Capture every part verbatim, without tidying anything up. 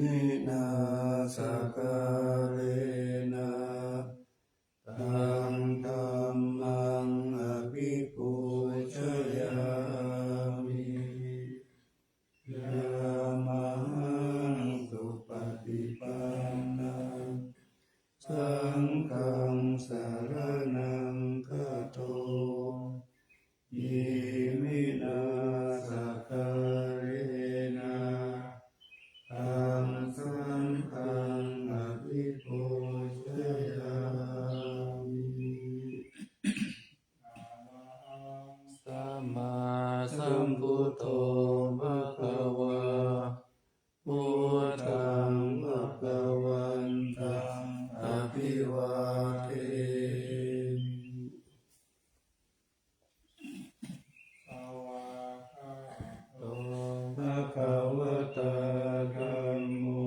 Iminā sakkārena taṃ dhammaṃ abhipūjayāmi. Yamhaṃ supaṭipannaṃ saṅghaṃ saraṇaṃ gato, iminā sakkārena taṃ saṅghaṃ abhipūjayāmi. Arahaṃ sammāsambuddho bhagavā, buddhaṃ bhagavantaṃ abhivādemi. Svākkhāto bhagavatā dhammo,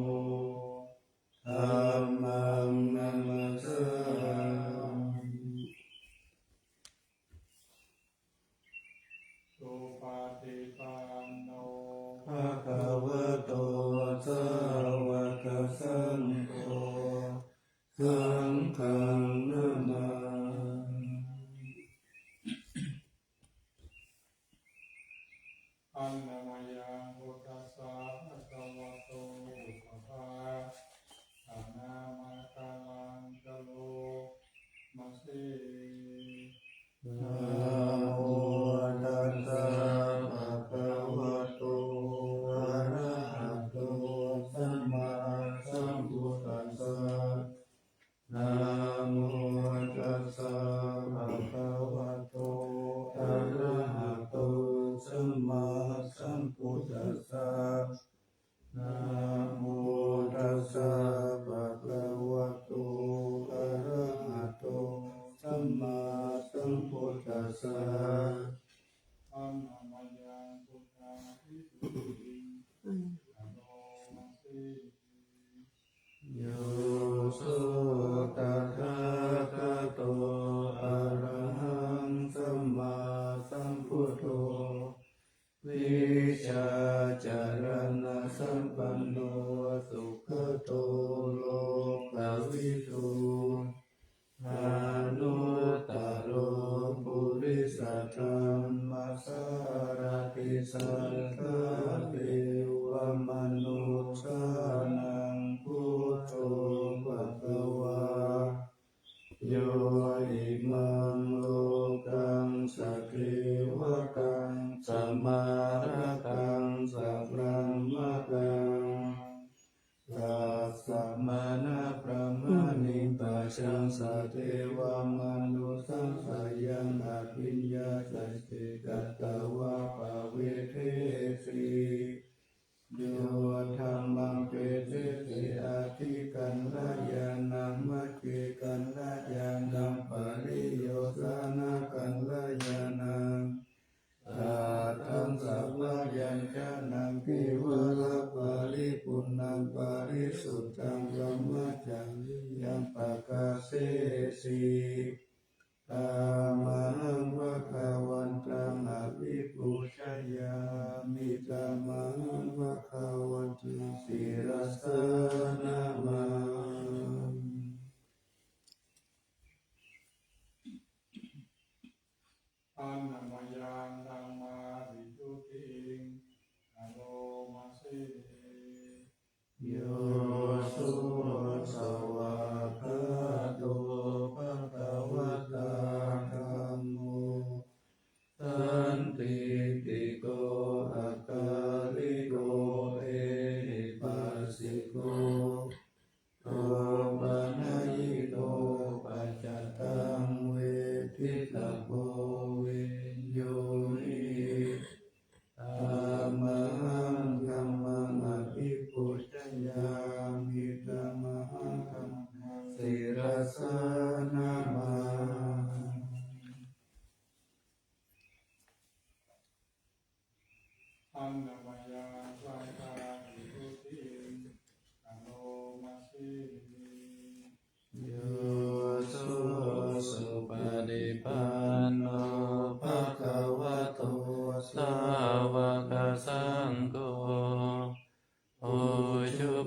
dhammaṃ namassāmi. Supaṭipanno bhagavato sāvakasaṅgho, saṅghaṃ namāmi. Annamayaṃ buddhassa bhagavato upabhāganamakāraṃ karoma se. Namo tassa bhagavato arahato sammāsambuddhassa. Namo tassa bhagavato arahato sammāsambuddhassa. Namo tassa bhagavato arahato sammāsambuddhassa. Annamayaṃ buddhaṃ visuddhijutimiddhibakābhidhānaṃ karoma se. Yo so tathāgato arahaṃ sammāsambuddho vijjācaraṇasampanno sugato lokavidū anuttaro purisadammasārathi satthā devamanussānaṃ buddho bhagavā. Yo imaṃ lokaṃ sadevatāṃ samārakaṃ sabrahmakaṃ sassamaṇabrāhmaṇiṃ pajaṃ sadevamanussasāyaṃ abhiññāya cittavā pavedesi. Yo dhammaṃ vedesi aṭṭhikaññāṇaṃ maggikaññāṇaṃ pariyosānakaññāṇaṃ tatthaṃ samayañcanaṃ kevalaparipuṇṇaṃ parisuddhaṃ brahmacariyaṃ pakāsesi. Tamahaṃ bhagavantaṃ abhipūjayāmi. Tamahaṃ bhagavantaṃ sirasā namāmi. Annamayaṃ dhammavisuddhiṃ karoma se. Yo so svākkhāto bhagavatā dhammo,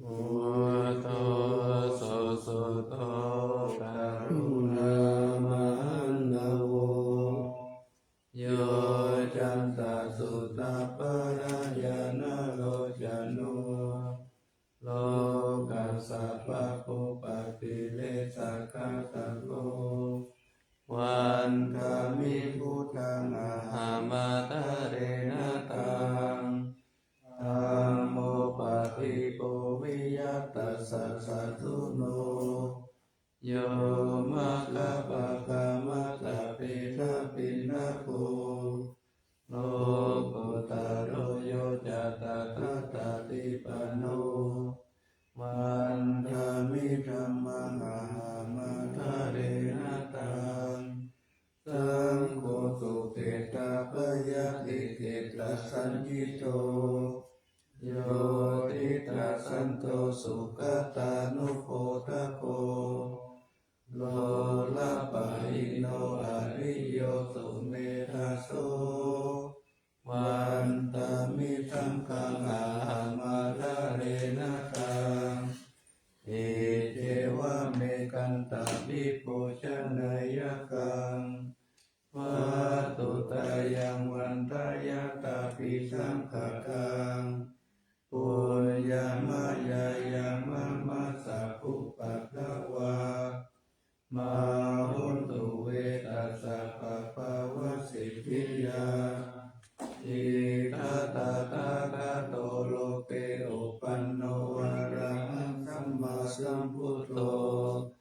Buddho susuddho karuṇāmahappano, yoccantasuddhaparayanalocano, lokassa pāpūpakilesaghātako, vandāmi buddhaṃ ahamadāreṇa taṃ. Dhammo padīpo viya tassa satthuno, yo maggapākamata petapiṇṇako, lokuttaro yo ca tathāgatipāṇo, vandāmi dhammaṃ ahamadāreṇa taṃ. Saṅgho sukhetappayadikhittasañhito, yo diṭṭhasanto sugatānubodhako, lolapahīno ariyo sumedhaso, vandāmi saṅghaṃ ahamadāreṇa taṃ. Iccevamekantabhipūjaneyyaṃ, vatthuttayaṃ vandeyyatāpi saṅkhātaṃ. Puññamayā yā mama sabbupaddavā, mā hontu ve tassa pāpavasiddhiyā. Idha tathāgato loke uppanno arahaṃ sammāsambuddho,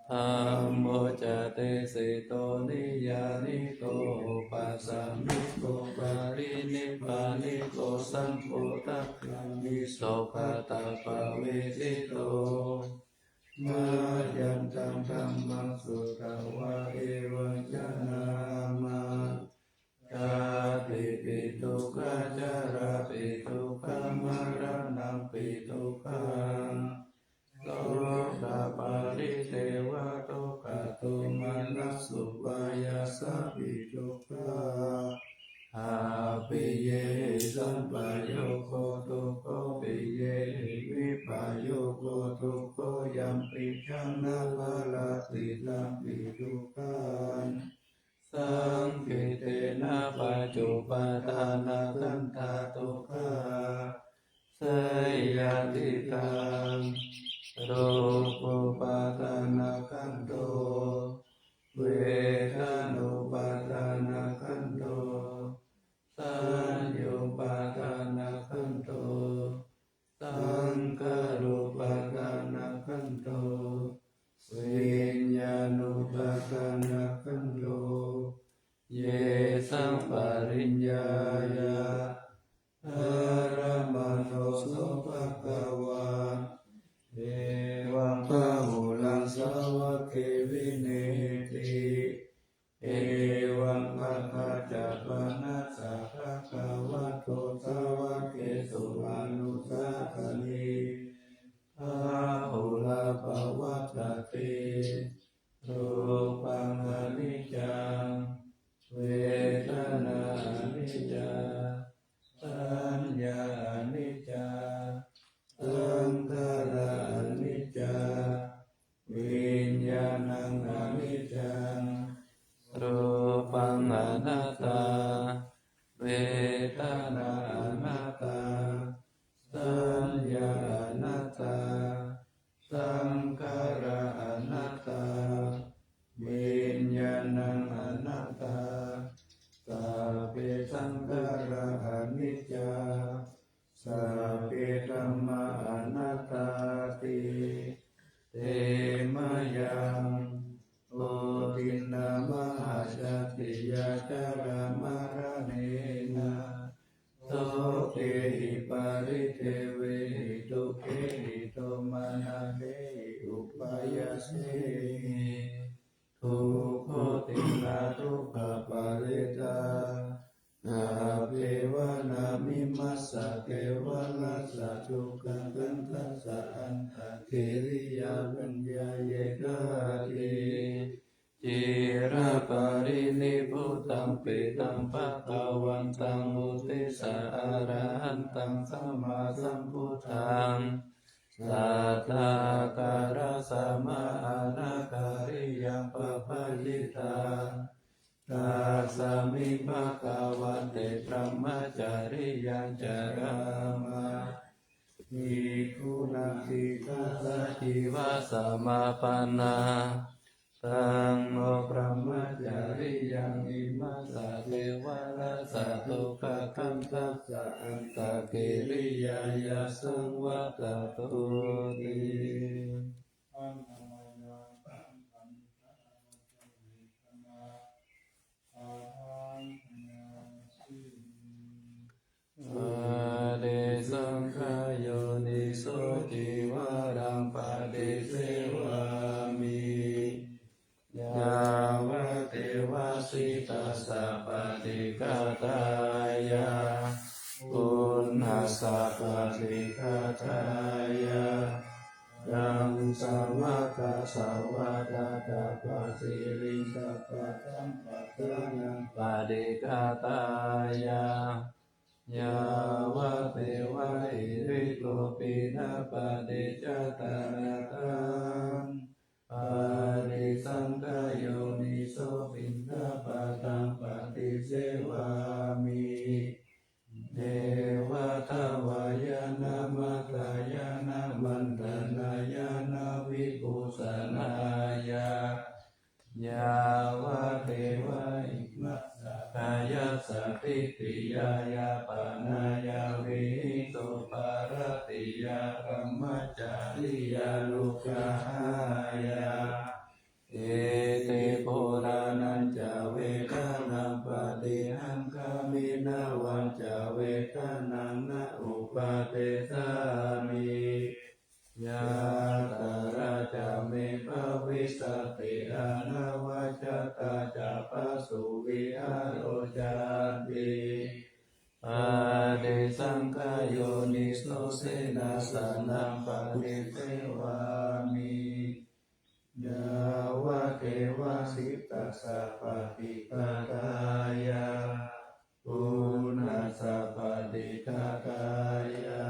dhammo ca desito niyyāniko opasamiko parinibbāniko saṅghottagāmi sokatappavesito. Mayantaṃ dhammaṃ sutvā evaṃ janāma, jātipi dukkhā jarāpi dukkhā maraṇampi dukkhaṃ, sokaparidevadukkhadomanassupāyāsāpi dukkhā, appiyehi sampayogo dukkho piyehi vippayogo dukkho yampicchaṃ na palāsi tampi dukkhaṃ, saṅkhittena pañcupādānakkhandhā dukkhā, seyyathidaṃ, dukkhuppādānakkhandho, vedanupādānakkhandho, saññupādānakkhandho, saṅkhārupādānakkhandho, viññāṇupādānakkhandho. Yesaṃ pariññāya dharamāno so bhagavā, evaṃ bahulaṃ sava Evaṃ pabbajja panassa bhagavato sāvakesu anusāsanīti. Āhurā pavattati. Rūpaṃ aniccaṃ, vedanā aniccā, saññā aniccā, saṅkhārā aniccā, viññāṇaṃ aniccaṃ. Rūpaṃ anattā, vedanā anattā, saññā anattā, saṅkhārā anattā, viññāṇaṃ anattā, sabbe saṅkhārā aniccā, sabbe dhammā anattāti. Te mayaṃ puttinnā mahācātiyā jalamaṇanena sokehi paridevehi dukkhehi domanassehi upāyāsehi, dukkhuttinnā dukkhaparittā, sabbevaññamimassa kevalassa dukkhakkhandhassa antagiriyaviññāyekāti. Ciraparinibbutampi taṃ bhagavantaṃ uddissa arahantaṃ sammāsambuddhaṃ satthā kārasmā anakāriyaṃ pabbajitaṃ. Tasmiṃ bhagavati brahmacariyaṃ carāma bhikkhūnaṃ disā sajiva samāpannā. Taṃ no brahmacariyaṃ imassa kevalassa dukkhakkhandhassa antagiriyāya saṃvattatu ti. Paṭisaṅkhā yoniso cīvaraṃ paṭisevāmi yāvadeva sītassa paṭighātāya uṇhassa paṭighātāya daṃsamakasavātātapasiriṃsapasamphassānaṃ paṭighātāya yāvadeva hirikopinapaṭicchādanatthaṃ. Paṭisaṅkhā yoniso piṇḍapātaṃ paṭisevāmi neva davāya na madāya na maṇḍanāya na vibhūsanāya yāvadeva imassa kāyassa ṭhitiyā yāpanāya vihiṃsuparatiyā brahmacariyānuggahāya. Iti purāṇañca vedanaṃ paṭihaṅkhāmi navañca vedanaṃ na uppādessāmi yātrā ca me bhavissati anavajjatā ca phāsuvihāro cāti. Paṭisaṅkhā yoniso senāsanaṃ paṭisevāmi yāvadeva sītassa paṭighātāya uṇhassa paṭighātāya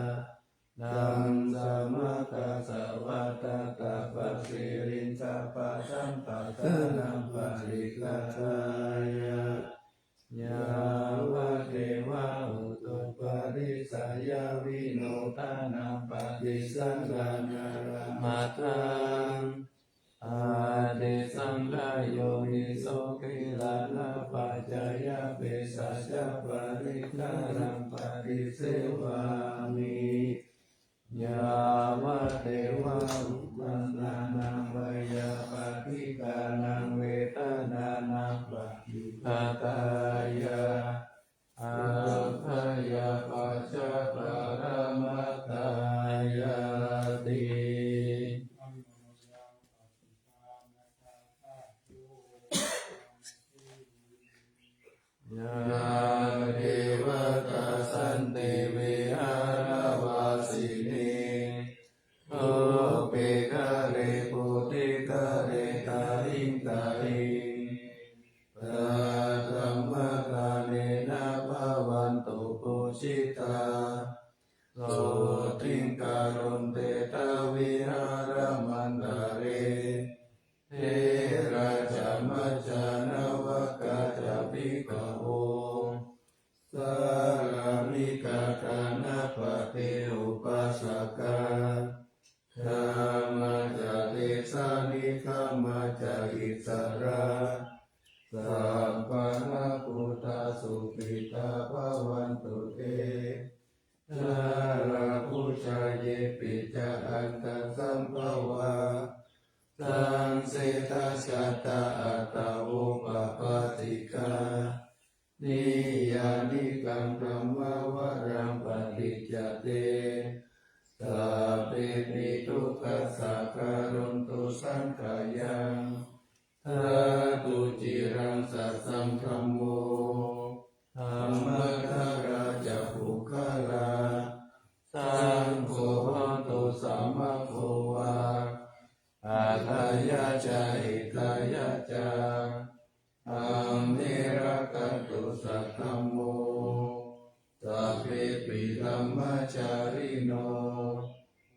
daṃsamakasavātātapasiriṃsapasamphassānaṃ paṭighātāya yāvadeva utuparissayavinodanaṃ paṭisaṅkhānāramatthaṃ. Paṭisaṅkhā yoniso gilānapaccayabhesajjaparikkhāraṃ paṭisevāmi yāvadeva uppannānaṃ veyyābādhikānaṃ vedanānaṃ paṭighātāya abyāpajjhaparamatāyāti. Yā devatā santi vihāravāsinī, thūpe ghare bodhighare tahiṃ tahiṃ, tā dhammadānena bhavantu pūjitā, sotthiṃ karontedha vihāramaṇḍale. Therā ca majjhā navakā ca bhikkhavo, sārāmikā dānapatī upāsakā, gāmā ca desā nigamā ca issarā, sappāṇabhūtā sukhitā bhavantu te. Jalābujā yepi ca aṇḍasambhavā, saṃsedajātā athavopapātikā, niyyānikaṃ dhammavaraṃ paṭicca te, sabbepi dukkhassa karontu saṅkhayaṃ. Ṭhātu ciraṃ sataṃ dhammo, dhammaddharā ca puggalā, saṅgho hotu samaggo va, atthāya ca hitāya ca. Amhe rakkhatu saddhammo, sabbepi dhammacārino,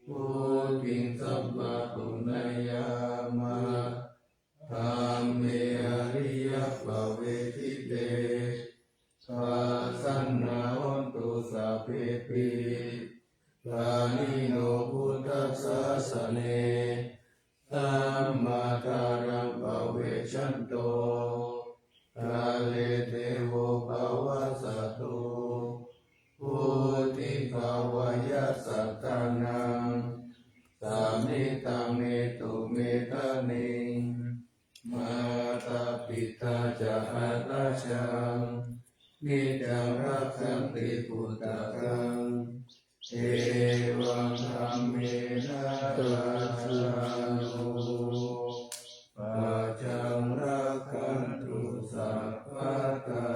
vuḍḍhiṃ sampāpuṇeyyāma, dhamme ariyappavedite. Pasannā hontu sabbepi, pāṇino buddhasāsane, sammā dhāraṃ pavecchanto, kāle devo pavassatu. Vuḍḍhibhāvāya sattānaṃ, samiddhaṃ netu medaniṃ, mātā pitā ca atrajaṃ, niccaṃ rakkhanti puttakaṃ, evaṃ dhammena rājāno, pajaṃ rakkhantu sabbadā.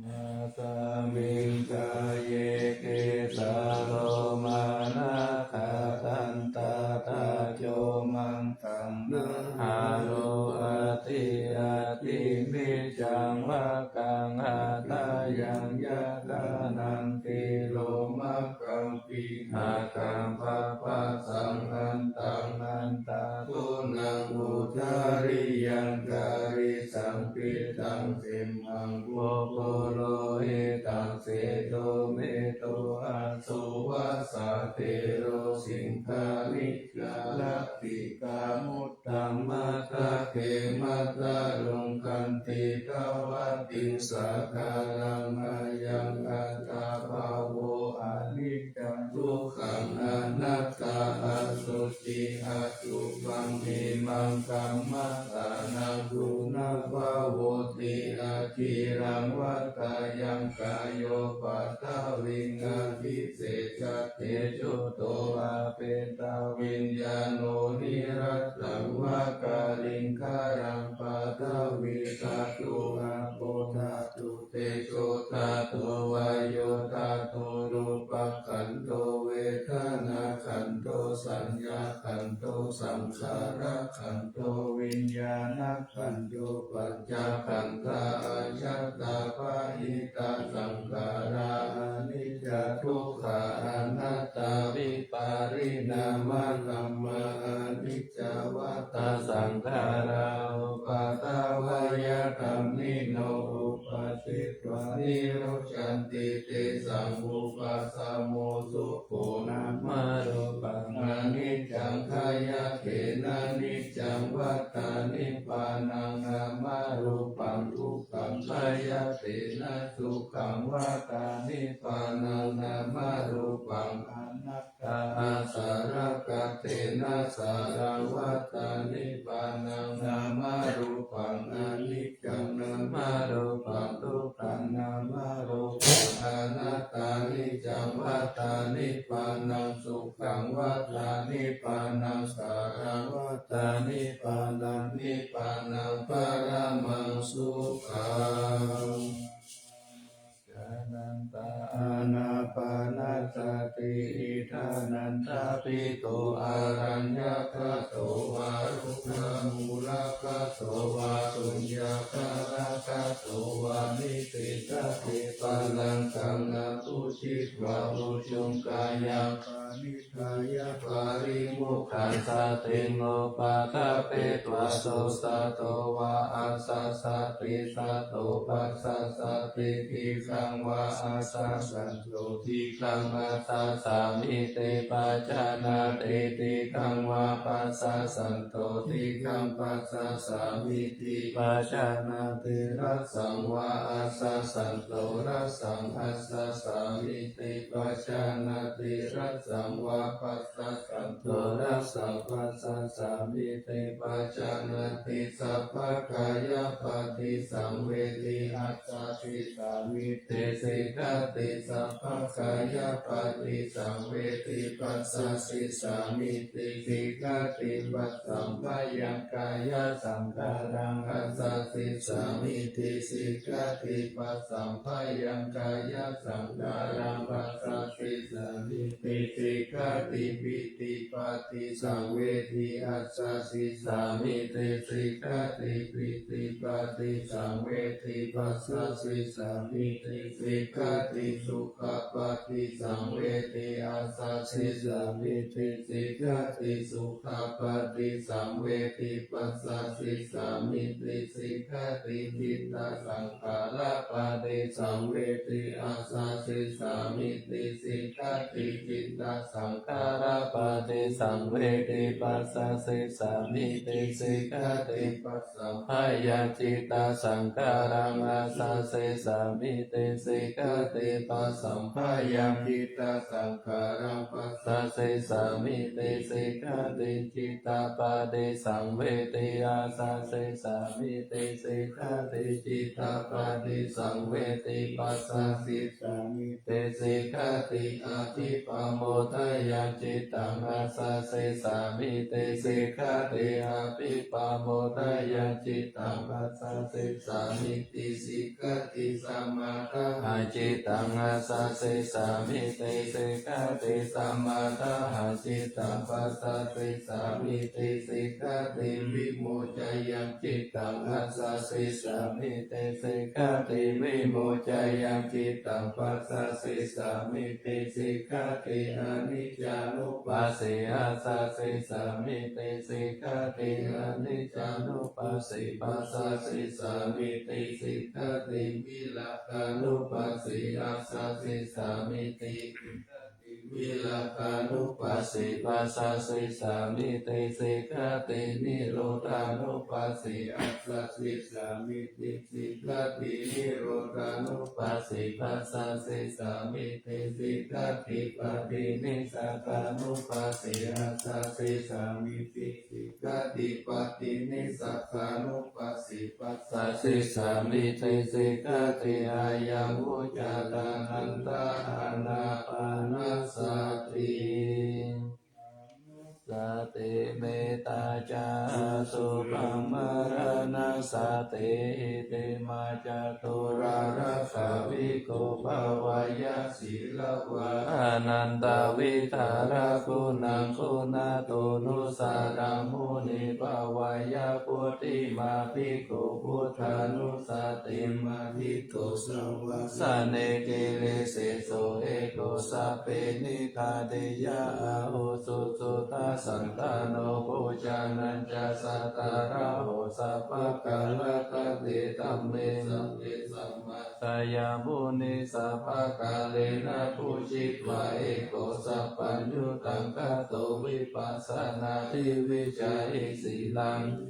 Imasmiṃ kāye kesā lomā nakhā dantā taco maṃ- saṃ nahārū adhi adi mijjaṃ vakkaṃ hadayaṃ yadanaṃpi lomakappihattaṃ papphāsaṃ antaṃ nānāguṇaṃ udariyaṃ karīsaṃ pittaṃ simhaṃ puppu lohitaṃ sedo medo assu vasā tero siṅgā nikkā laddhikā mud- dā matthake matthaluṅganti dvattiṃsākāraṃ ayaṃ attabhāvo aniccā dukkhaṃ anattā asuciṃ asubhaṃ imaṃ kammadānaṃ guṇabhavoti. Akhilaṃ vata yaṃ kāyo paṭhaviṃ abhisecca tejojjhoti abetaviññāṇo niratthaṃ va kaliṅgaraṃ paṭhavī dhātu āpo dhātu tejo dhātu vāyo dhātu rūpakkhandho vedanākkhandho saññākkhandho saṅkhārakkhandho viññāṇakkhandho pañcakkhandhā ajjhattā bahiddhā saṅkhārā aniccā dukkhā anattā vipariṇāmadhammā aniccā vata saṅkhārā uppādavayadhammino uppajjitvā nirujjhanti tesaṃ vūpasamo sukho nāmarūpaṃ aniccaṃ khayatena niccaṃ vata nibbānaṃ nāmarūpaṃ dukkhaṃ khayatena sukhaṃ vata nibbānaṃ nāmarūpaṃ anattā asarakkhatena saraṃ vata nibbānaṃ nāmarūpaṃ aniccaṃ nāmarūpaṃ dukkhaṃ nāmarūpaṃ anattā niccaṃ vata nibbānaṃ sukhaṃ vata nibbānaṃ saraṃ vata nibbānaṃ nibbānaṃ paramaṃ sukhaṃ. Ānanta ānāpānasati. Iddhānanda bhikkhū araññagato vā rukkhamūlagato vā suññāgarāgato vā nibbindati pāṇaṃ kaṇhapū chitvā ujuṃ kāyaṃ parimukhasatiṃ upaṭṭhapetvā susato vā asassati sato passasati dīghaṃ vā asassanto dīghaṃ assassāmīti pajānāti dīghaṃ vā passassanto dīghaṃ passāsāmīti pajānāti rassaṃ vā asassanto rassaṃ assassāmīti pajānāti rassaṃ vā passassanto rassaṃ passāsāmīti pajānāti sabbakāyapaṭisaṃvedi assasissāmīti sikkhati sabbakāyapaṭisaṃvedi passasissāmīti sikkhati passamphayaṃ kāyasaṅkhāraṃ assasissāmīti sikkhati passamphayaṃ kāyasaṅkhāraṃ passasissāmīti sikkhati pītipaṭisaṃvedi assasissāmīti sikkhati pītipaṭisaṃvedi passasissāmīti sikkhati sukhapaṭisaṃvedi assasissāmīti sikkhati sukhapaṭisaṃvedi passasissāmīti sikkhati cittasaṅkhārapaṭisaṃvedi assasissāmīti sikkhati cittasaṅkhārapaṭisaṃvedi passasissāmīti sikkhati passamphayaṃ cittasaṅkhāraṃ assasissāmīti sikkhati passamphayaṃ cittasaṅkhāraṃ passasissāmīti sikkhati cittapaṭisaṃvedi assasissāmīti sikkhati cittapaṭisaṃvedi passasissāmīti sikkhati abhippamodayaṃ cittaṃ assasissāmīti sikkhati abhippamodayaṃ cittaṃ passasissāmīti sikkhati samādāhaṃ cittaṃ assasissāmīti sikkhati samādāhaṃ cittaṃ passasissāmīti sikkhati vimoccayya cittaṃ assasissāmīti sikkhati vimoccayya cittaṃ passasissāmīti sikkhati aniccānupassī assasissāmīti sikkhati aniccānupassī passasissāmīti sikkhati virāgānupassī assasissāmīti sikkhati virāgānupassī passasissāmīti sikkhati nirodhānupassī assasissāmīti sikkhati nirodhānupassī passasissāmīti sikkhati paṭinissagānupassī assasissāmīti sikkhati paṭinissagānupassī passasissāmīti sikkhati ayaṃ vuccati ānanta ānāpānasati. Sati mettā ca asubhaṃ maraṇasati. Itimā catulārakkha bhikkhū bhāveyya sīlavā ānandavidhāraguṇaṃ guṇāto nusāraṃ muni bhāveyya. Puthimā bhikkhū buddhānussatiṃ adhiṭṭho savāsane giriseso ekho sabbe nighātiyā ahu susuddhasaṅtāno bojjhaneñca sattāraho sabbakālaṭṭhate dhamme sabbe sammā dāyādo muni sabbakālena pūjitvā ekho sabbaññutaṃ kāto vipassanādhivijjāyi sīlañca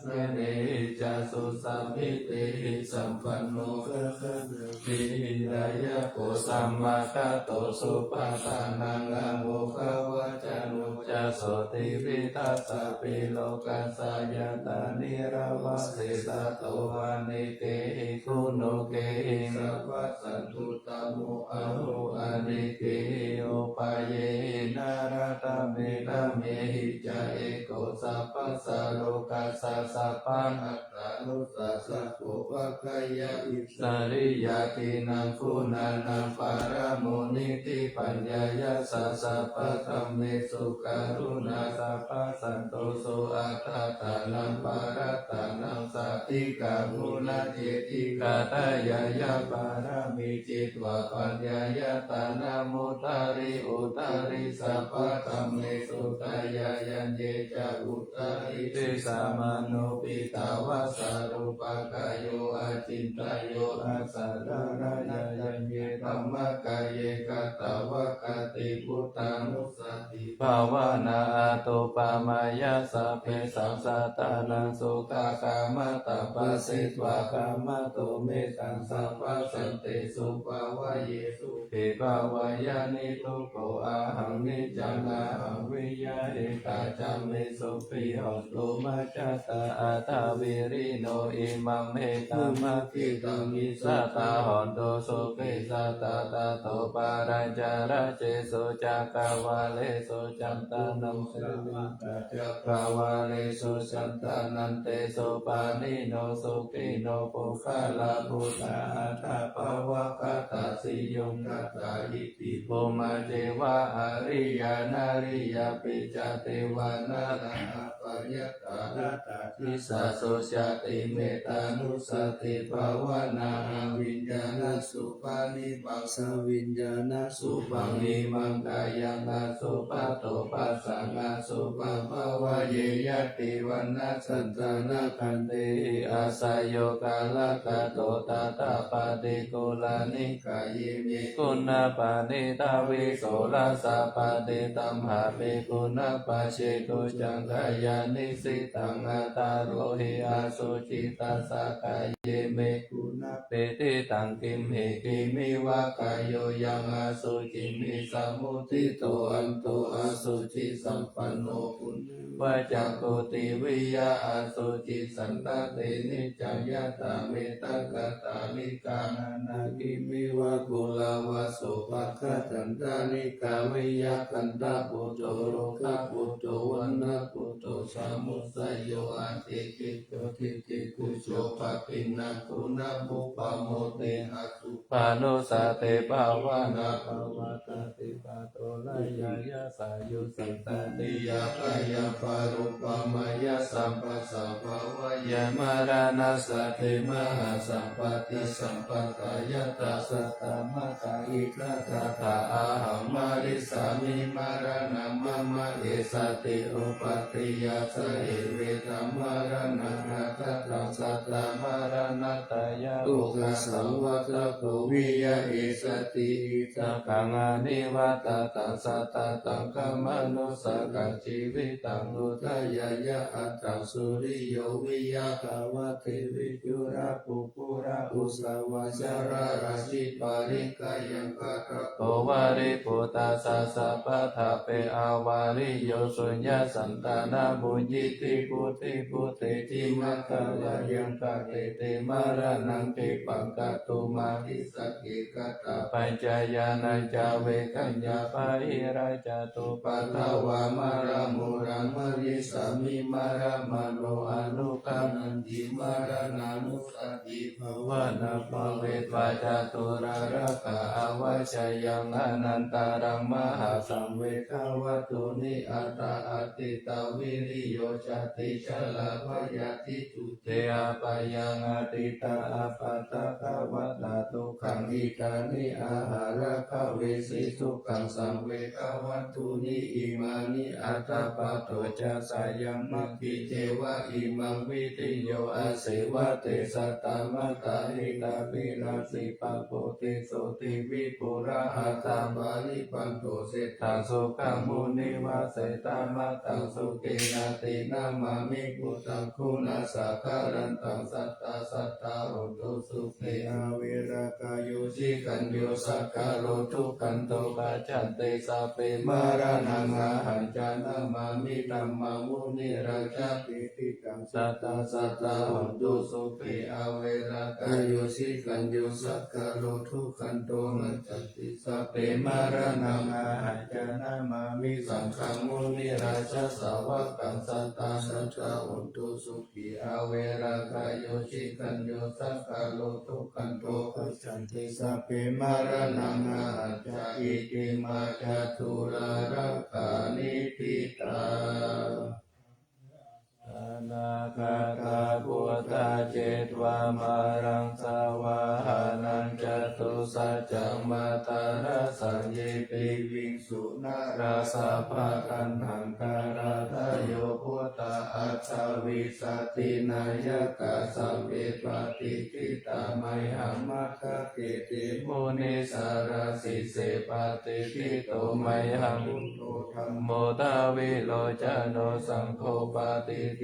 ñāṇehi ca susamādhihi sampanno gaganāpī hindayakkho sammākāto supaṭṭhānaṃ amoghava cano ca so tividhasapi lokassa ñātā nirāvase sato vane kehi guṇukehi Sabbasantutamo ahu anekaihi upāyehi nālāṭa me dhamme hi ca eko sabbassa lokassa sabbattanussasako pakaya issariyā khīṇaṃ guṇānaṃ paramoniṭṭhi paññāya sabbadhammesu karuṇā sabbasantoso attānaṃ parittaṃ satikkhamuṃ naccedikattāya ya pāramī citvā paññāya taṇhaṃ udari udari sabbadhammesu tayayaññe ca udari samāno piṭṭhāvassa rūpakāyo acintayyo asaddharāya yaññe dhammakaye katvā kati buddhānussatibhāvanā aṭṭhupamāya sabbesaṃ sattānaṃ sukhā kamataṃ phāsetvā kamato mettaṃ sabbasantesu bhāvaye sukhī bhāvaye niddukkho ahaṃ niccaṃ ahaṃ viyahitā ca me sukhī hontu majjhattā athaviriyo imaṃ me dhammacikkaṃ issatā hontu sukhī sadā tato pālañca rājesu cakkavāḷesu cātuṇo sabbā cakkavāḷesu cātuṇantesu pāṇino sukhino puggalā buddhā aṭṭha pāvakatā siyuṃ kattā iti bhummā ceva ariyā nariyāpi ca devā nalā apayattā laddhā disā sucati mettānussatibhāvanā abhiññānasubhaṃ imaṃ sabhiññānasubhaṃ imaṃ kāyaṃ asubhato bhassā asubhaṃ bhāvaye yadi vaṇṇasaṃ thanakkhandhehi āsayo kālakato tathā paṭikkhullāni kāye me guṇā paṇītā visorasā paṭitamhāpi guṇapacchikuccaṃ kāyānisitaṃ attarohi asucitassa kāye me guṇā petitaṃ kimhi kimiva kāyo yaṃ asuciṃ nisamuddito anto asucisampanno puññavajjā koṭivīyā asucisaṅkhate niccaṃ yathā mettagattālikā nānāgiriṃ iva kuṭṭhavā sopāga taṇhānikā veyyākantaputto rogaputto vaṇṇaputto samudayo ākikicco diṭṭhibhujjo pagginṇaguṇapuppamo te asupanussatibhāvanā pavattati patorayāya sāyuṃ sattariyaṃ bhayaṃ parūpamāya sabbasambhāvaye maraṇassate mahāsampattidhammataṃ yattha saddamattā itthattatthā ahaṃ marissāmi maraṇaṃ mama esa te upādeyyā sahevetaṃ maraṇaṃ aggataṃ sattā maraṇatthāya dukkhasaṃvattako viya esati ittakaṃ anivatataṃ sattataṃ khamānussakaṃ jīvitaṃ udayāya aṭṭhaṃsu riyo viya gavati viṭū ra pugghulā usavā sararājī pārikāyaṃ katabbo vāriputtasā sabbaṭṭhape avariyo suññaṃ santānamuññi tibbuttibuddheti maggalayaṃ kate te maraṇaṃ khippaṃ katumā dissake kattapañcayānañca vegaññā bāhirajjhattupaddavā maramūlaṃ marissāmi maramāno anuggannanti maraṇānussatibhāvanā bhāvetvā caturāgā avajjayaṃ anantaraṃ mahāsaṃvegavatthūni aṭṭha atītā viriyo jāti jarā byādhi juti apāyā atītā appaṭivatā dukkhā iddhāni ahaṃ rakkhaṃ vesi dukkhaṃ saṃvegavatthūni imāni aṭṭha paṭo ca sayaṃ maggi ceva imaṃ vidiyo aseva te saddamattā hitābhilashi pabbute sotthiṃ vipulā attaparidhāno seṭṭhaṃ sukhaṃ munivaravacanaṃ sukena te namāmi buddhaṃ guṇasāgarantaṃ satthā satthā hontu sukhī averā kāyo ciraññū sakkāro dukkhanto pacchante sabbe maraṇaṃ ahañca namāmi dhammaṃ munirājā patiṭṭhitaṃ sadā hontu sukhī averā kāyo cirañño. Saṅgāro dukkhanto muccanti sabbe maraṇaṃ ahaññā namāmi saṅghaṃ munirājasāvakaṃ. Sadā sadā hontu sukhī averā kāyo cirañño. Saṅgāro dukkhanto muccanti sabbe maraṇaṃ ahaññā. Iti mā ca dullārakkha niṭṭhitā. Anāgatā buddhā jetvā māraṃ savāhanaṃ catusaccāmatarasaṃ ye piviṃsu narāsabhā. Taṇhaṅkarādayo buddhā aṭṭhavīsati nāyakā sabbe patiṭṭhitā mayhaṃ matthake te munissarā. Sīse patiṭṭhito mayhaṃ buddho dhammo dvilocano saṅgho patiṭṭhito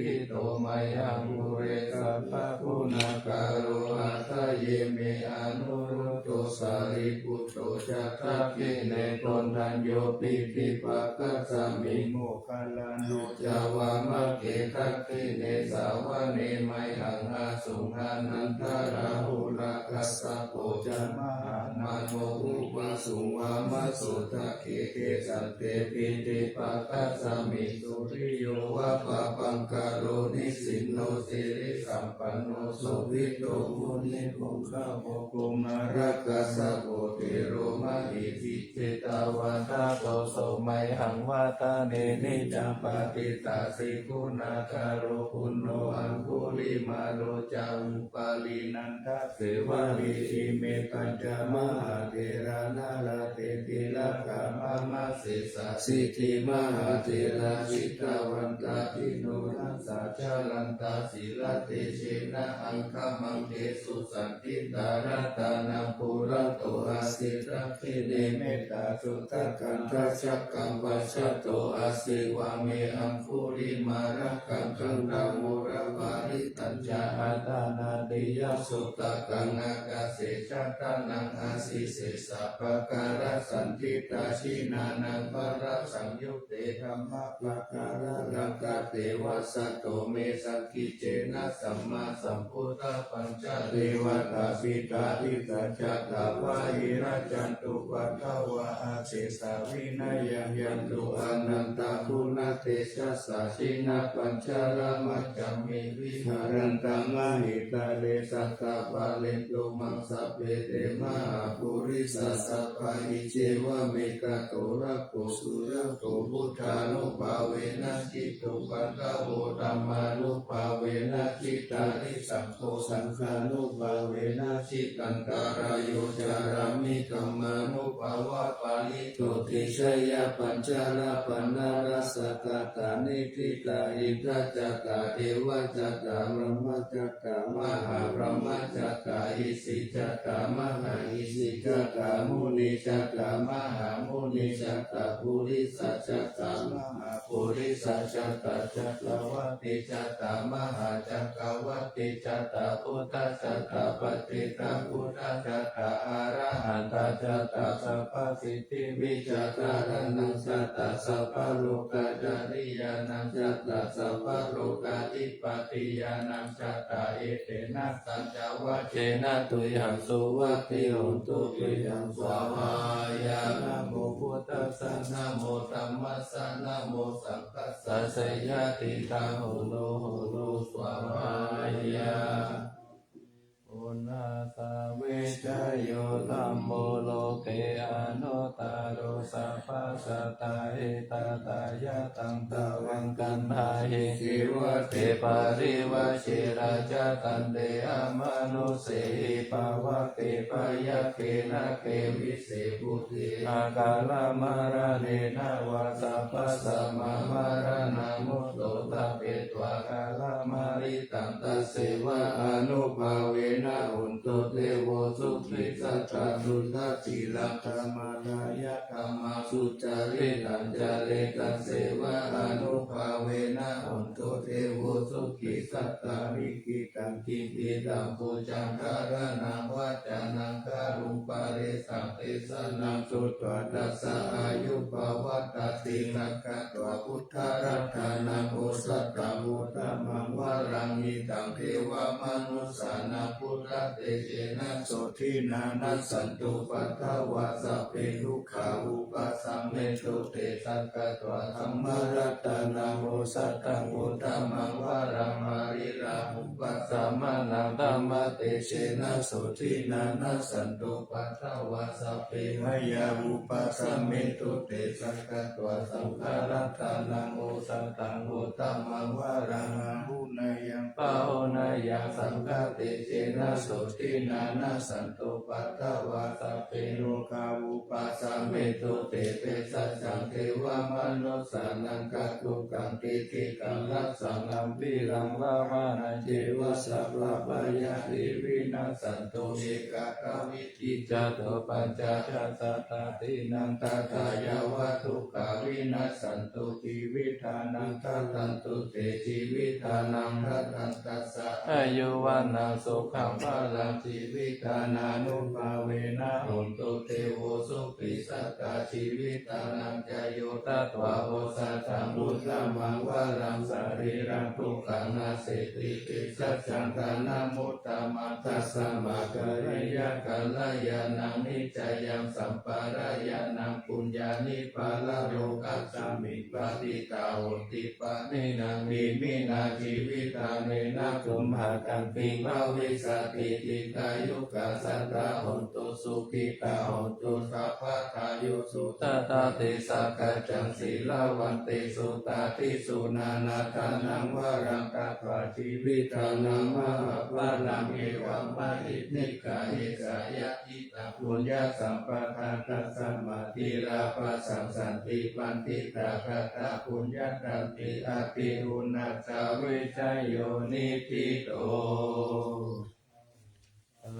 mayhaṃ ure sabbaguṇākaro. Hadaye me anurud dho sārīputto ca dakkhiṇe koṇḍañño piṭṭhibhāgasmiṃ moggallāno ca vāmake. Dakkhiṇe savane mayhaṃ āsuṃ ānandarāhulā kassapo ca mahānāmo ubhāsuṃ vāmasotake. Kesante piṭṭhibhāgasmiṃ suriyo va pabhaṅkaro nisinno sirisampanno sobhito munipuṅgavo. Kumārakassapo thero mahesī cittavādako so mayhaṃ vadane niccaṃ patiṭṭhāsi guṇākaro. Puṇṇo aṅgulimālo ca upālī nandasevakī ime pañca mahātherā nalāṭe tilakā mama. Sesāsīti mahātherā jitavantā jinorasā jalantā sīlatejena aṅgamaṅgesu saṇṭhitā. Ratanaṃ purato āsi dakkhiṇe mettasuttakaṃ dhajaggaṃ pacchato āsi vāme aṅgulimālakaṃ. Khandhamoraparittañca āṭānāṭiyasuttakaṃ ākāse chadanaṃ āsi sesā pākārasaṇṭhitā. Jinānaṃ balasaṃyutte dhammapākāralaṅkate vasato me saṅ kiccena sammāsambuddhapañjare. Vātapittādisañjātā bāhirajjhattupaddavā asesā vinayaṃ yantu anantaguṇatejasā. Jinapañjaramajjhamhi viharantaṃ mahītale sadā pālentu maṃ sabbe te mahāpurisāsabhā. Iccevamekato ra ko surakkho buddhānubhāvena jitupaddavo dhammānubhāvena jitārisaṅgho saṅghānubhāvena jitantarāyo carāmi dhammānubhāvapālito. Tisayapañjarapaṇṇarasakkatā niṭṭhitā indajātā devajātā brahmajātā mahābrahmajātā isijātā mahāisijātā munijātā mahāmunijātā purisajātā mahāpurisajātā cakkavatijātā mahācakkavatijātā buddhajātā paccekabuddhajātā arahantajātā sabbasiddhivijātā dānañjātā sabbalokacāriyānañjātā sabbalokādhipatiyānañjātā etena saccavajjena tuyhaṃ suvatthi hotu tuyhaṃ svāhāya. Namo buddhassa namo dhammassa namo saṅghassa jayati. Horo horo svāhāya. Uṇhassa vijjāyo dhammo loke anuttaro sabbasatthā hitatthāya taṃ tvaṃ gaṇhāhi. Ceva te pārivaje rājadaṇḍe amanussehi pāvake byagghe nāge vise bhūte akālamaraṇena vā sabbasmā maraṇā mutto ṭhapetvā akālamariṃ taṃ tasseva ānubhāvena hontu devo sukhī sattā suddhasīlā, samaṇāya dhammaṃ sucaritaṃ, caretaṃ sevānubhāvena, hontu devo sukhī sadā. Likhitaṃ cintitaṃ pūjaṃ dhāraṇaṃ vācanaṃ garuṃ, paresaṃ desanaṃ sutvā, tassa āyu pavaḍḍhatim. Sakkatvā buddharatanaṃ osathaṃ uttamaṃ varaṃ, hitaṃ devamanussānaṃ buddhatejena sotthinā, nassantupaddavā sabbe dukkhā vūpasamintu te. Sakkatvā dhammaratanaṃ osathaṃ uttamaṃ varaṃ, pariḷāhūpasamanaṃ dhammatejena sotthinā, nassantupaddavā sabbe bhayā vūpasamintu te. Sakkatvā saṅgharatanaṃ osathaṃ uttamaṃ varaṃ, āhuneyyaṃ pāhuneyyaṃ saṅghatejena sotthinā, nassantupaddavā sabbe rogā vūpasamintu te. Bhejassaṃ devamanussānaṃ, katvūkaṃ diṭṭhikaṃ rasaṃ gambhīraṃ, vamānaṃ ceva sabbabhayāpi vinassantu ekadā. Vīticato pañcasatādīnaṃ, tathāyāva dukkhā vinassantu jīvitānaṃ, dadantu te jīvitānaṃ dadantassa āyu vaṇṇaṃ sukhaṃ balaṃ, jīvitānānubhāvena hontu devo sukhī sadā. Jīvitā nañca yo tatvā osathaṃ uttamaṃ varaṃ, sarīraṃ dukkhaṃ nasīti, bhejassaṃ dhanamuttamaṃ, tasmā karaṇīyaṃ kalyāṇaṃ niccayam, sampādāya naṃ puññāni paralokasmiṃ, patiṭṭhā honti pāṇinā iminā jīvitā, ne na tumhākaṃ kiṃ bhavissati, dīghāyukā sadā hontu, sukhitā hontu sabbadā. Yo sutvā te sakkaccaṃ sīlavantesu, tādisu nānatthaṃ varaṃ, katvā jīvitā mahapphalāni, evaṃ mahiddhikā esa yadi taṃ puññasampadaṃ, tasmā dhīrā bhajassanti paṇḍitā, katā puññakkhetti adhigamassa vijayo niṭṭhito.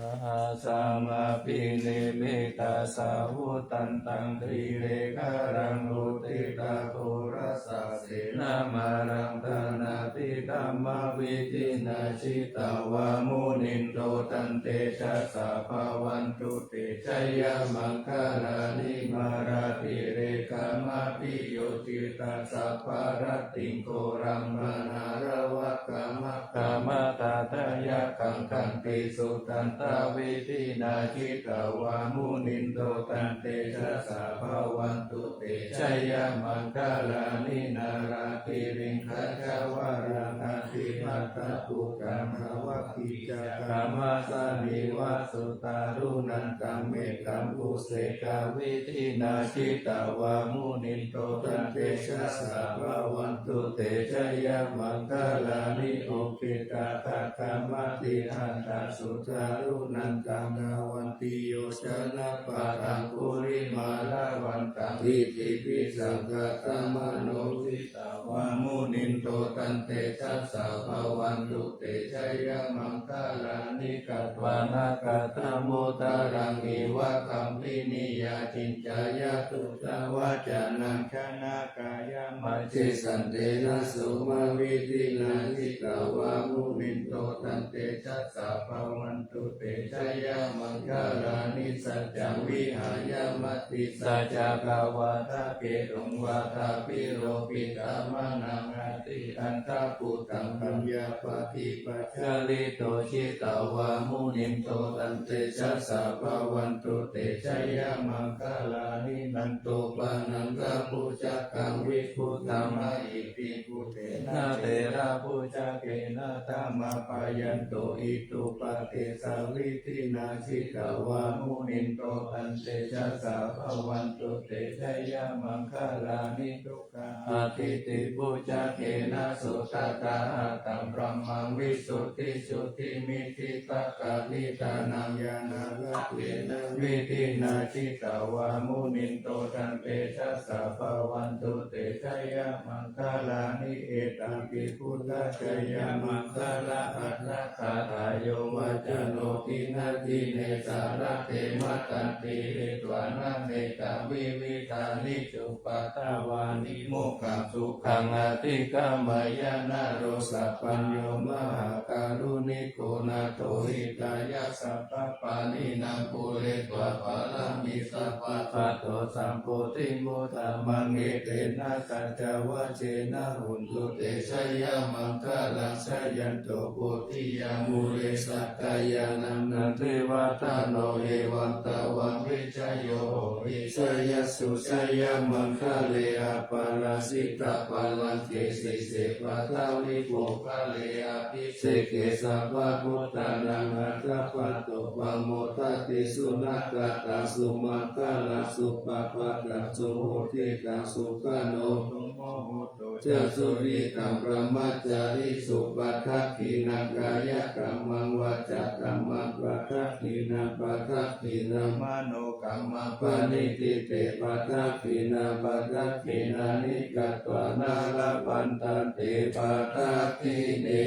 Sahassamabhinimmitasāvudhantaṃ, grīmekhalaṃ uditaghorasasenamāraṃ, dānādidhammavidhinā jitavā munindo, taṃ tejasā bhavantu te jayamaṅgalāni. Mārātirekamabhiyujjhitasabbarattiṃ, ghorampanāḷavakamakkhamathaddhayakkhaṃ, khantīsudantavidhinā jitavā munindo, taṃ tejasā bhavantu te jayamaṅgalāni. Nāḷāgiriṃ gajavaraṃ atimattabhūtaṃ, dāvaggicakkamasanīva sudāruṇantaṃ, mettambusekavidhinā jitavā munindo, taṃ tejasā bhavantu te jayamaṅgalāni. Ukkhittakhaggam atihatthasudāruṇantaṃ, dhāvantiyojanapathaṅgulimālavantaṃ, iddhībhisaṅkhatamano jitavā munindo, taṃ tejasā bhavantu te jayamaṅgalāni. Katvāna kaṭṭhamudaraṃ iva gabbhinīyā, ciñcāya duṭṭhavacanaṃ janakāyamajjhe, santena somavidhinā jitavā munindo, taṃ tejasā bhavantu te jayamaṅgalāni. Saccaṃ vihāya matisaccakavādaketuṃ, vādābhiropitamanaṃ atiandhabhūtaṃ, paññāpadīpajalito jitavā munindo, taṃ tejasā bhavantu te jayamaṅgalāni. Nandopanandabhujagaṃ vibudhaṃ mahiddhiṃ, puttena therabhujagena damāpayanto, iddhūpadesavidhinā jitavā munindo, taṃ tejasā bhavantu te jayamaṅgalāni. Duggāhadiṭṭhibhujagena sudaṭṭhahatthaṃ, brahmaṃ visuddhijutimiddhibakābhidhānaṃ, ñāṇāgadena vidhinā jitavā munindo, taṃ tejasā bhavantu te jayamaṅgalāni. Etāpi bu Jayamaṅgalaaṭṭhagāthā yo vācano dinadine sarate matandī hitvānanekavividhāni cupaddavāni mokkhaṃ sukhaṃ adhigameyya naro sapañño. Mahākāruṇiko nātho hitāya sabbapāṇinaṃ pūretvā pāramī sabbā patto sambodhimuttamaṃ. Etena saccavajjena hontu te jayamaṅgalaṃ. Jayanto bodhiyā mūle sakyānaṃ nandivaḍḍhano evaṃ tvaṃ vijayo hohi jayassu jayamaṅgale. Aparājitapallaṅke sīse paṭhavipokkhare abhi seke sabbabuddhānaṃ aggappatto pamodati. Sunakkhattaṃ sumaṅgalaṃ supabhātaṃ suhuṭṭhitaṃ sukhaṇo sumuhutto ca suyiṭṭhaṃ brahmacārisu padakkhiṇaṃ kāyakammaṃ vācākammaṃ padakkhiṇaṃ padakkhiṇaṃ mano kammaṃ paṇidhī te padakkhiṇā padakkhiṇāni katvāna labhantatthe padakkhiṇe.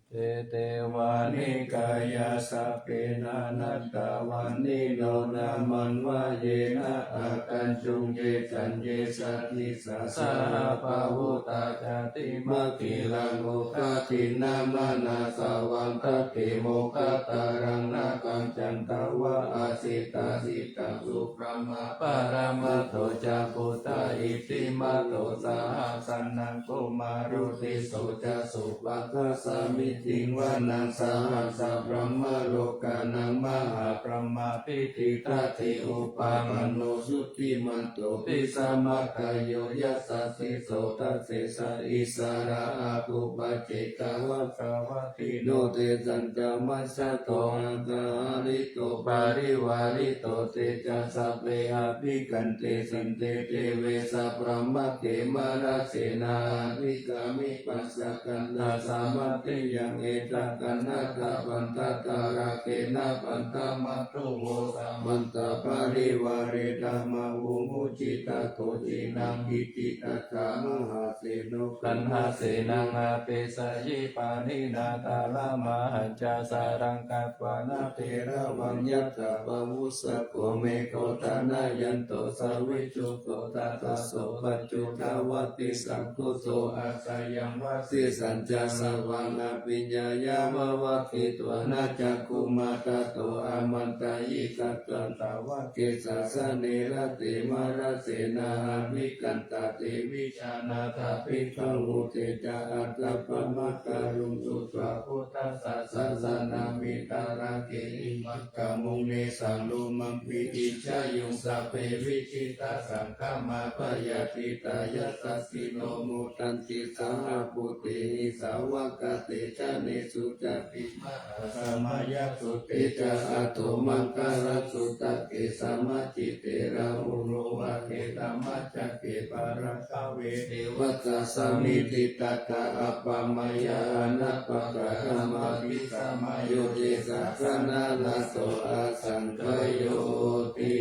Te devāni kāyā sabbe nānattavaṇṇino nāmanvayena āgañchuṃ ye caññe sadisā saha pahutā jātimakhilaṃ oghatiṇṇamanāsavaṃ dakkhemoghataraṃ nāgaṃ candaṃva asitāti taṃ subrahmā paramatto ca puttā iddhimato saha sanaṅkumāro tisso ca supaṭṭhāsami tiṃ vanaṃ sahassabrahmalokānaṃ mahābrahmābhitiṭṭhati upapanno jutimanto bhismākāyo yasassi so dasettha issarā āgū paccekavasavattino tesañca majjhato aṭṭhaharitto parivārito te ca sabbe abhikkante sinde deve sabrahmake mārasenā abhikkāmi passa kaṇhassa mandiyaṃ etha kaṇhatha bandhatha rāgena bandhamatthu vo samantā parivāretha mā vo muñcittha koci naṃ kiñci. Tattha mahāseno kaṇhasenaṃ apesayi pāṇinā talamāhacca saraṃ katvāna bheravaṃ yathā pāvussako megho thanayanto savijjuko tadā so paccudāvatti saṅkuddho asayaṃvasī. Tañca savaṃ abhiññāya vavakkhitvāna cakkhumā tato āmantayi satthā sāvake sāsane rate mārasenā abhikkantā te vijānātha bhikkhavo. Te ca ātappamakaruṃ sutvā buddhassa sāsanaṃ vītarāgehi pakkāmuṃ nesaṃ lomampi iñjayuṃ. Sabbe vijitasaṅgāmā bhayātītā yasassino modanti saha bhūtehi sāvakā te janesutāti. Mahāsamayasutte ca ātomaṅgalaṃ sutake samajitte rāhulo aketamacchake bhaddekarattave devatā sāmīcittattā appamāya anāppakamā abhisamayo te saha nāraso asaṅkāyoti.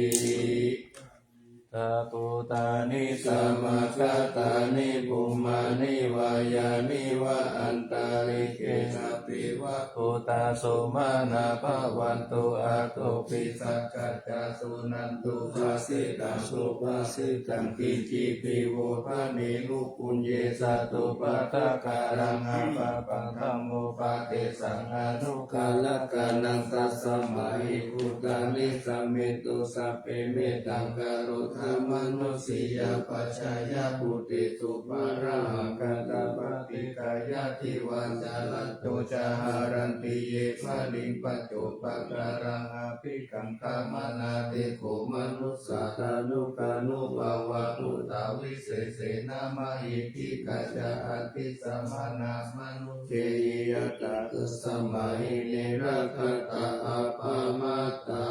Bhūtāni samāgatāni bhummāni vā yāni va antalikkhe sabbe va bhūtā sumanā bhavantu athopi sakkacca suṇantu bhāsitaṃ. Subhāsitaṃ kiñcipi vā paṭirupaññe sattupaddakaraṃ apāpaṃ dhammūpadesaṃ anuggahakaraṃ tasmā hi bhūtā nisāmethu sabbe mettaṃ karotha mānusiyā pajāya bhūtesu pāṇāhaṃ ghātapaṭicāyā divā ca ratto ca haranti ye baliṃ paccupakaraṃ abhi kaṅkhamānā te kho manussā tanukampā bhūtā visesena mahiddhikā ca addisāmanā mānusehī yattha tasmā hi nirakkhattā appamattā.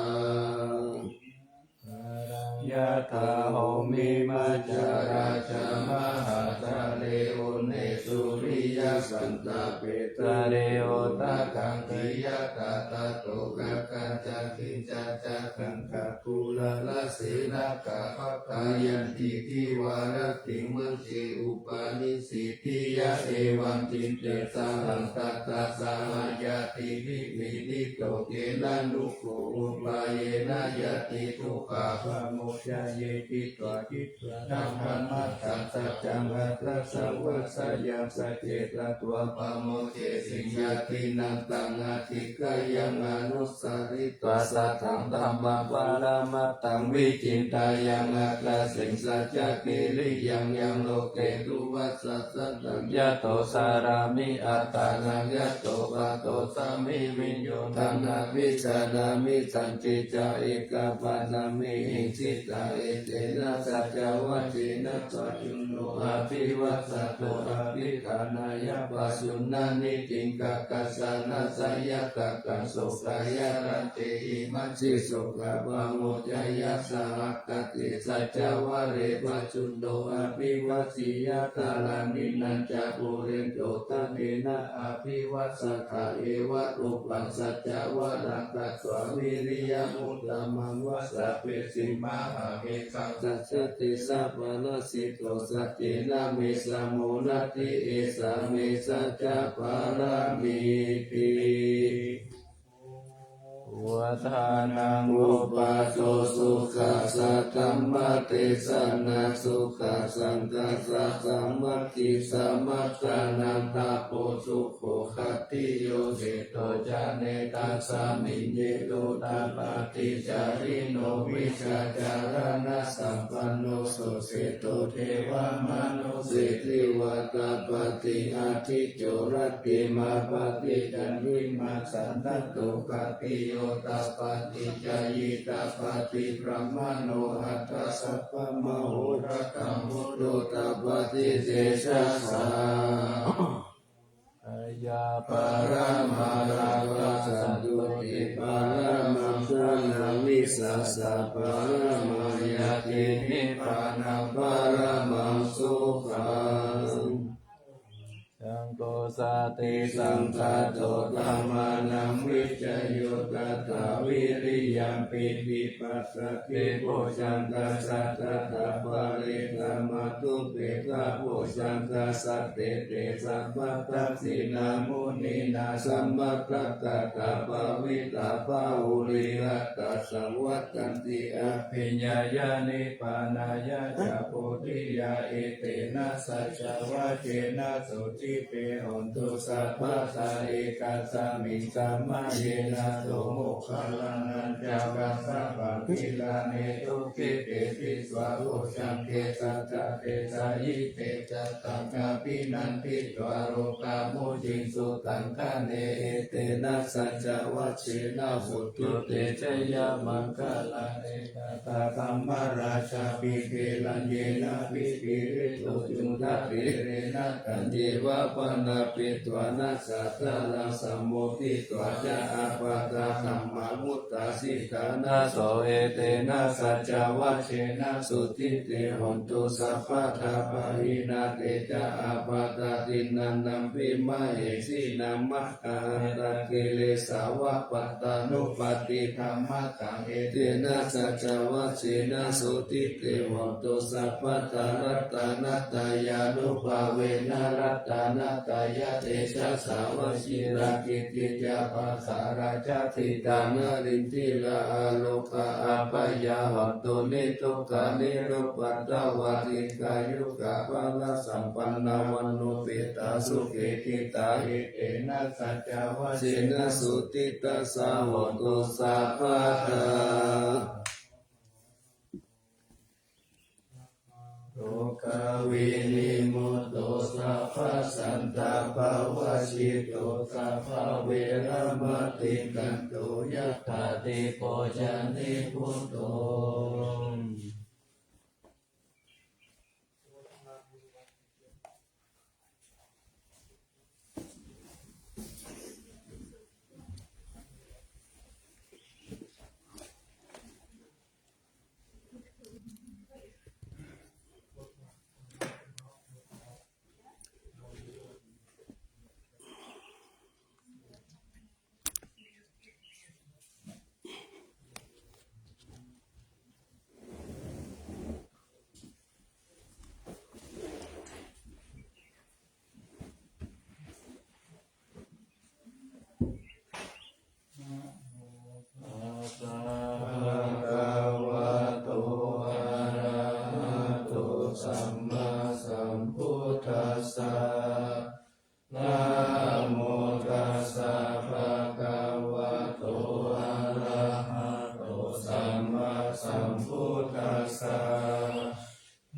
Yathā bhummimajjharā ca mahājale uṇhisūriya santāpe, sārīputtānaṃ khiyātā tato āgañchā, kiñcā ca taṃ kappūlasenaṃ bhaddāyanti divā rattiṃ maṅge upanisi tthiya, evaṃ diṭṭhe sahaṃ tattha sahaññadhipi, pīḷito tena nuggo upāyena ñātidukkhā pamuñceyya. Citvā citvānaṃ brahmānaṃ saccaṃ vadassava, sayaṃ sacce katvā pamokkhehi, ñātīnaṃ taṃ adhikkāya anusaritvā, sataṃ dhammaṃ paramatthaṃ vicindeyya, ātāsiṃ saccakiriyañāṇaṃ loke duvassa sataṃ, yato carāmi attānaṃ yato paṭhosāmi viññūhīnaṃ, abhijanāmi sañcicca ekapāṇaṃ vihiṃsitā, etena saccavajjena pajjunno abhivassato, abhiṭhānāya pajjuṇhāni kiṅkakasānaṃ, seyyathākaṃ sokāya katte, imasmiṃ sokā pamuñceyya, saha āgate saccavajje pajjunno abhivajjeyya, thanayaṃ ca purimaṃ dhammaṃ abhivajjeyya, tatheva rūpaṃ saccavajjena katvā vīriyamuttamaṃ, vāsapāsī mahābhismā satta tejapālito, saccena me samo natthi, esā me saccapāramīti. Uddhānaṃ ubhāso sukhā, saddhammadesanā sukhā, saṅghassa sāmaggī samaggānaṃ tapo sukho. Khattiyo seṭṭho ca nettasmiṃ, ye gottapaṭicārino, vijjācaraṇasampanno, so seṭṭho devamanusseshiva. Tapati ādicco, rattimābhāti candimā, sannaddho khattiyo tapati, jhāyī tapati brāhmaṇo, atha sabbamahorattaṃ, buddho tapati tejasā. Yā paramā labhā, santuṭṭhī paramaṃ dhanaṃ, vissāsā paramā ñātī, nibbānaṃ paramaṃ sukhaṃ. Saṅgho satisaṅkhāto, dhammānaṃ vicayo tathā, vīriyampīti passaddhi, bojjhaṅgā satta pare, dhammaṭṭhupekkhā bojjhaṅgā, sattete sabbadassinā, muninā sammadakkhātā, bhāvitā bahulīkatā, saṃvattanti abhiññāya, nibbānāya ca bodhiyā. Etena saccavajjena, sotthi te hotu sabbadā. Ekasmiṃ samaye nātho, moggallānañca kassapaṃ, gilāne dukkhite disvā, bojjhaṅge satta desayi. Te ca taṃ abhinanditvā, rogā mucciṃsu taṅkhaṇe. Etena saccavajjena, hotu te jayamaṅgalāni. Ekadā dhammarājāpi, gelaññenābhipīḷito, cundattherena taññeva, bhaṇāpetvāna sādaraṃ, sammoditvā ca ābādhā, tamhā vuṭṭhāsi ṭhānaso. Etena saccavajjena, sotthi te hotu sabbadā. Pahīnā te ca ābādhā, tiṇṇannampi mahesinaṃ, maggāhatakilesā va, pattānuppattidhammataṃ. Etena saccavajjena, sotthi te hotu sabbadā. Ratanattayānubhāvena, ratanattayatejasā, vajirakkhitti ca pākārajjhatitā, nālīndirā ārogā, abyādo hontu niddukkhā, nirupaddavā, dīghāyukā balasampannā, vaṇṇopetāsukhititā. Etena saccavajjena, sotthi tassa hotu sabbadā. Dukkhavinimutto sabbasantāpavajjito, sabbaveramatikkanto, yathā dīpo ca nibbuto. tassa. Namo tassa bhagavato arahato sammāsambuddhassa.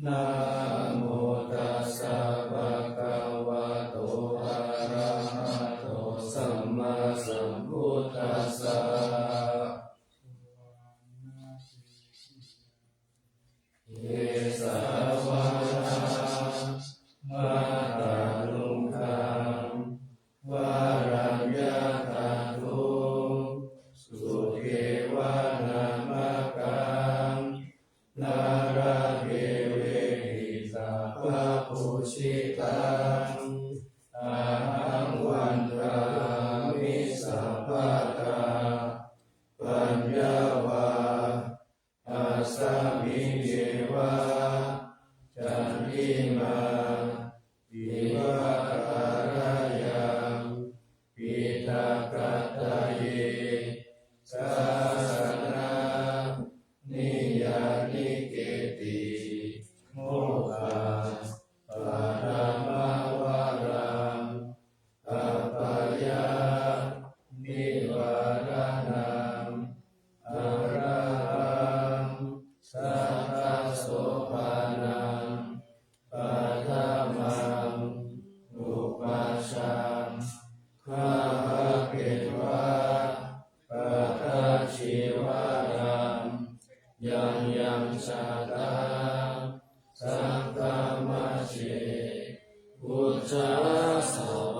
Namo tassa bhagavato arahato sammāsambuddhassa. Kesavā vātapittādisaṃ varaṃ yathātuṃ suddhevānamakaṃ nāḷāgiriṃ sabbapūjitaṃ ahaṃ vandāmi sabbadā. Paññā vā asmiṃ yeva candimā iva tarayaṃ pīṭakattayī sāsananiyāniketi. Mokkhappattamavaraṃ bhayānivāraṇaṃ arahaṃ sakkasopanam paṭhamaṃ upajjhaṃ gahaṃ petvā pattacīvaram. Yaṃ yaṃ jātasaṅghamajjhe uccasava